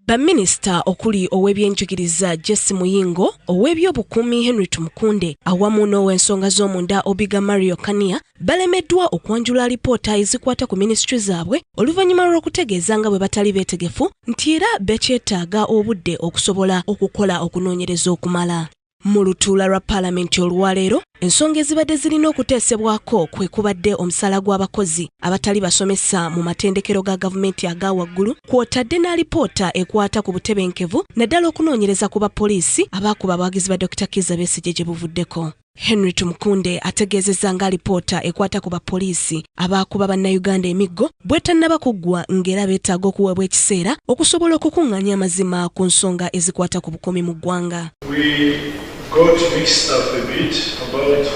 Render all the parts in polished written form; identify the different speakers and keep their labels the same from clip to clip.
Speaker 1: Baminisita okuli ow'ebyenjigiriza Jesse Muyingo, ow'ebyobukuumi Henry Tumukunde awamu n'ow'ensonga z'omunda Obiga Mario Kania balemeddwa okwanjula alipoota ezikwata ku minisitule zaabwe oluvannyuma lw'okutegeeza nga bwe batali beetegefu nti era bekyetaaga obudde okusobola okukola okunoonyereza okumala. Mu lutuula lwa paalamenti olwaleero, ensonga ezibadde zirina okuteesebwako kwe kubadde omusaala gw'abakozi abatali basomesa mu matendekero ga gavumenti aga waggulu, kw'otadde n'alipoota ekwata ku butebenkevu naddala okunoonyereza ku bapoliisi abaakuba abawagizi ba Dr. Kizza Besigye gye buvuddeko. Henry Tumukunde ategeezezza nga alipoota ekwata ku bapoliisi abaakuba bannayuganda emiggo bw'etannaba kuggwa ng'era beetaaga okuweebwa ekiseera okusobola okukuŋŋaanya amazima ku nsonga ezikwata ku bukuumi mu ggwanga.
Speaker 2: We got mixed up a bit about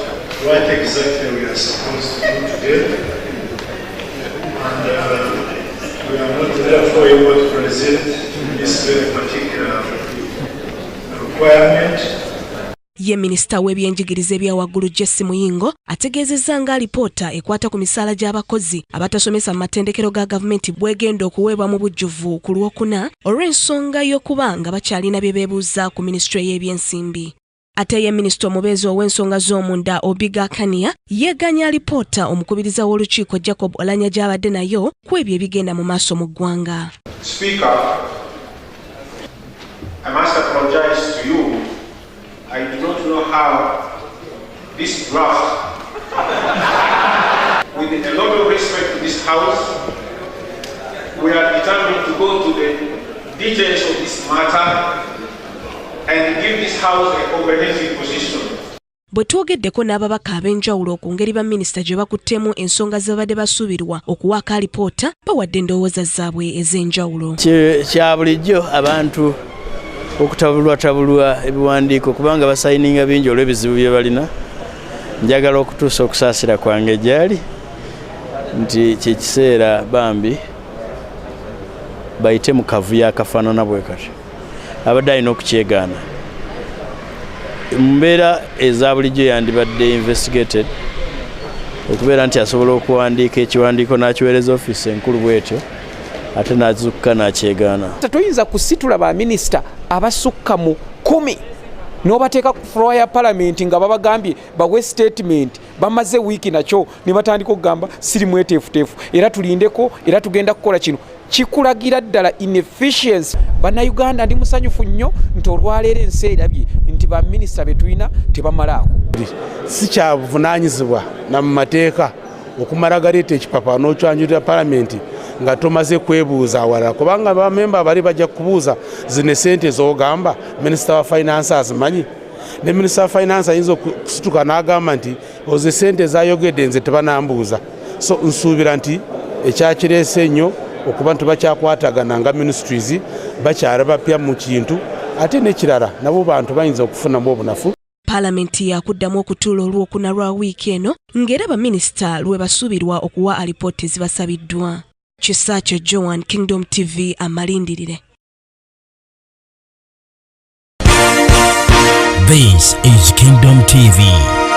Speaker 2: what exactly we are supposed to do today. And we are not therefore able to present this very particular requirement.
Speaker 1: Ye minisita w'ebyenjigiriza ebya waggulu Jesse Muyingo ategeezezza nga alipoota ekwata ku misaala gy'abakozi abatasomesa mu matendekero ga gavumenti bw'egenda okuweebwa mu bujjuvu ku Lwokuna olw'ensonga y'okuba nga bakyalina bye beebuuza ku minisitule y'ebyensimbi. Ate ye minisita omubeezi ow'ensonga z'omunda Obiga Kania yeeganya alipoota omukubiriza w'olukiiko Jacob Oulanyah gy'abadde nayo ku ebyo ebigenda mu maaso mu ggwanga.
Speaker 3: Speaker, I must apologize to you. I do not know how this draft, with a lot of respect to this House, we are determined to go to the details of this matter and give this House a comprehensive position.
Speaker 1: Bwe twogeddeko n'ababaka ab'enjawulo ku ngeri baminisita gye bakuttemu ensonga ze babadde basuubirwa okuwaako alipoota, bawadde endowooza zaabwe ez'enjawulo.
Speaker 4: Kya bulijjo abantu okutabulwatabulwa ebiwandiiko kubanga basayininga bingi olw'ebizibu bye balina. Njagala okutuusa okusaasira kwange gyali nti kyekiseera bambi bayite mu kavuyo akafaanana bwe kati abadde alina okukyegaana. Mu mbeera eza bulijjo yandibadde investigated okubeera nti asobola okuwandiika ekiwandiiko n'akiweereza ofiisi enkulu bwetyo ate n'azukuka n'akyegaana.
Speaker 5: Toyinza kusitula baminisita abasukka mu 10 n'obateeka ku floor ya palamenti nga babagambye bawe statement, bamaze wiiki nakyo ne batandika okugamba siri mweteefuteefu, era tulindeko, era tugenda kukola kino. Kikulagira ddala inefficiency. Bannayuganda, ndi musanyufu nnyo nti olwaleero ensi erabye nti baminisita be tulina tebamalaako.
Speaker 6: Si kyabuvunaanyizibwa na mu mateeka okumala galeeta ekipapa n'okyanjulira palamenti nga tomaze kwebuuza awalala, kubanga bamemba bali bajja kubuuza zino esente z'ogamba minisita wa finance azimanyi, ne minisita wa finance ayinza okusituka n'agamba nti ozo esente zayogedde nze tebanambuuza. So nsuubira nti ekyakireese ennyo okuba nti bakyakwatagana nga ministries, bakyala bapya mu kintu, ate n'ekirala nabo bantu bayinza okufunamu obunafu.
Speaker 1: Paalamenti yakuddamu okutuula Olwokuna lwa wiiki eno ng'era baminisita lwe basuubirwa okuwa alipoota ezibasabiddwa. Kisaakyo Joan, Kingdom TV, amalindirire.
Speaker 7: This is Kingdom TV.